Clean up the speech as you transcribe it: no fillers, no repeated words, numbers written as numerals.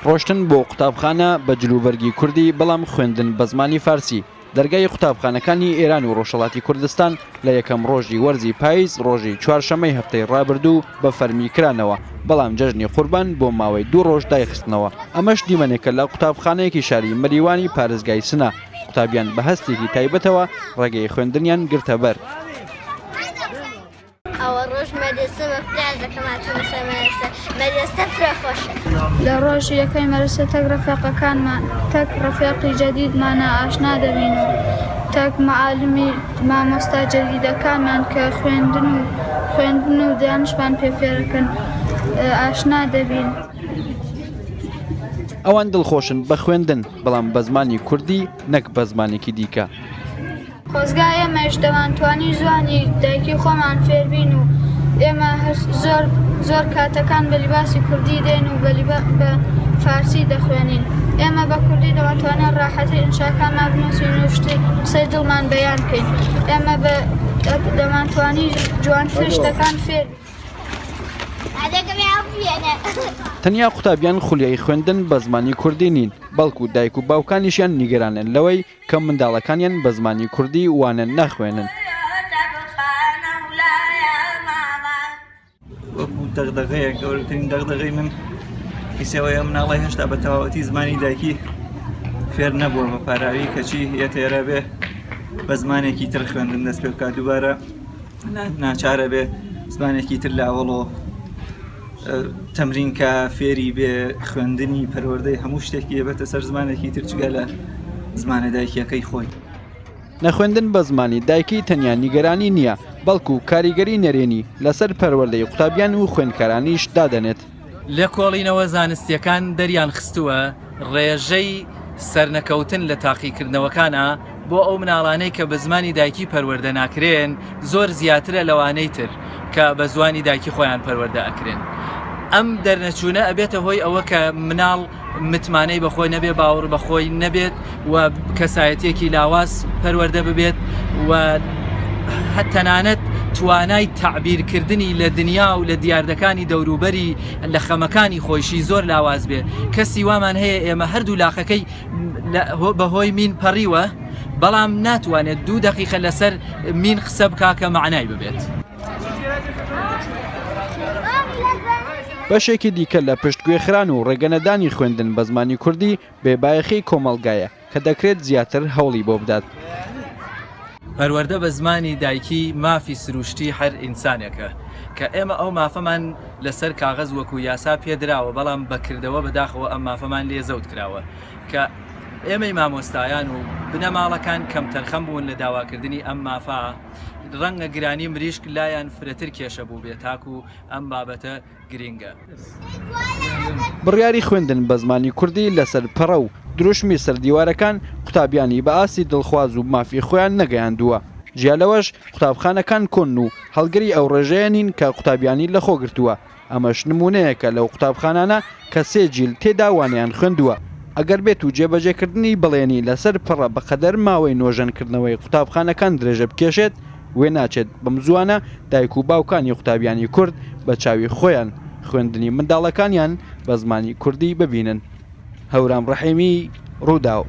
ڕۆشتن بۆ قوتابخانە بە جلوبەرگی کوردی بەڵام خوێندن بە زمانی فارسی. دەرگای قوتابخانەکانی ئێران و ڕۆژهەڵاتی کوردستان لە یەکەم ڕۆژی وەرزی پایز ڕۆژی چوارشەممەی هەفتەی ڕابردوو بە فەرمی کرانەوە، بەڵام جەژنی قوربان بۆ ماوەی دوو ڕۆژ دایخستنەوە. ئەمەش دیمەنێکە لە قوتابخانەیەکی شاری مەریوانی پارێزگای سنە، قوتابیان بە هەستێکی تایبەتەوە ڕێگەی خوێندنیان گرتەبەر. ئەوە ڕۆژ مەدرسە بە فرازەکەم هاتوومە سەر مەدرسە مەدرسە فرە خۆشە. لە ڕۆژی یەکەمی مەدرسە تەک ڕەفیقەکانمان تەک ڕەفیقی جەدیدمانا ئاشنا دەبین و تەک معالمی مامۆستا جەدیدەکانمان کە خوێندن و خوێندن و دانشمان پێ فێرەکەن ئاشنا دەبین. ئەوان دڵخۆشن بە خوێندن، بەڵام بە زمانی کوردی نەک بە زمانێکی دیکە. خۆزگا ئێمەش دەمانتوانی زوانی دایکی خۆمان فێربین و ئێمە زۆر زۆر کاتەکان بە لیباسی کوردی دێن و بە فارسی دەخوێنین ئێمە بە کوردی دەمانتوانین ڕاحەتی ئینشاکانمان بنووسین و شتی قسەی دڵمان بەیان بکەین ئێمە بە دەمانتوانی جوانتر شتەکان فێر تەنیا قوتابیان خولیای خوێندن بە زمانی کوردی نین، بەڵکو دایک و باوکانیشیان نیگەرانن لەوەی کە منداڵەکانیان بە زمانی کوردی وانە ناخوێنن. وەکو دەغدەغەیەک گەورەترین دەغدەغەی من ئیسەوەیە مناڵی هێشتا بە تەواوەتی زمانی دایکی فێر نەبووە بە پاراوی کەچی یەتێرە بێ بە زمانێکی تر خوێندن دەست پێ بکات دووبارە ناچارە بێ زمانێکی تر لە ئەوەڵۆ تەمرین کە فێری بێ خوێندنی پەروەردەی هەموو شتێکی ئەبێتە سەر زمانێکی تر جگە لە زمانە دایکیەکەی خۆی. نەخوێندن بە زمانی دایکی تەنیا نیگەرانی نییە، بەڵکو کاریگەری نەرێنی لەسەر پەروەردەی قوتابیان و خوێندکارانیش دادەنێت. لێکۆڵینەوە زانستییەکان دەریانخستووە ڕێژەی سەرنەکەوتن لە تاقیکردنەوەکانا بۆ ئەو مناڵانەی کە بە زمانی دایکی پەروەردە ناکرێن زۆر زیاترە لەوانەی تر کە بە زوانی دایکی خۆیان پەروەردە ئەکرێن. ئەم دەرنەچوونە ئەبێتە هۆی ئەوە کە مناڵ متمانەی بەخۆی نەبێ باوەڕ بەخۆی نەبێت و کەسایەتیەکی لاواز پەروەردە ببێت و تەنانەت توانای تەعبیرکردنی لە دنیا و لە دیاردەکانی دەوروبەری لە خەمەکانی خۆیشی زۆر لاواز بێ کەسی وامان هەیە ئێمە هەردوو لاقەکەی بەهۆی مین پەڕیوە بەڵام ناتوانێت دوو دەقیقە لەسەر مین قسە بکا کە مەعنای ببێت. بەشێکی دیکە لە پشتگوێخران و ڕێگەنەدانی خوێندن بە زمانی کوردی بێبایەخی کۆمەڵگایە کە دەکرێت زیاتر هەوڵی بۆ بدات. پەروەردە بە زمانی دایکی مافی سروشتی هەر ئینسانێکە کە ئێمە ئەو مافەمان لەسەر کاغەز وەکو یاسا پێدراوە بەڵام بە کردەوە بەداخەوە ئەم مافەمان لێ زەوت کراوە کە ئێمەی مامۆستایان و بنەماڵەکان کەمتەرخەم بوون لە داواکردنی ئەم مافە ڕەنگە گرانی مریشک لایان فرەتر کێشە بووبێ تاکو ئەم بابەتە گرینگە. بڕیاری خوێندن بە زمانی کوردی لەسەر پەڕە و دروشمی سەر دیوارەکان قوتابیانی بە ئاستی دڵخواز و مافی خۆیان نەگەیاندووە. جیا لەوەش قوتابخانەکان کۆنن و هەڵگری ئەو ڕێژەیە نین کە قوتابیانی لەخۆ گرتووە. ئەمەش نموونەیەکە لەو قوتابخانانە کە سێ جیل تێدا وانەیان خوێندووە. ئەگەر بێت و جێبەجێکردنی بەڵێنی لەسەر پەڕە بەقەدەر ماوەی نۆژەنکردنەوەی قوتابخانەکان درێژە بکێشێت، وێناچێت بەمزووانە دایک و باوکانی قوتابیانی کورد بە چاوی خۆیان خوێندنی منداڵەکانیان بە زمانی کوردی ببینن. هەورام ڕەحیمی، رووداو.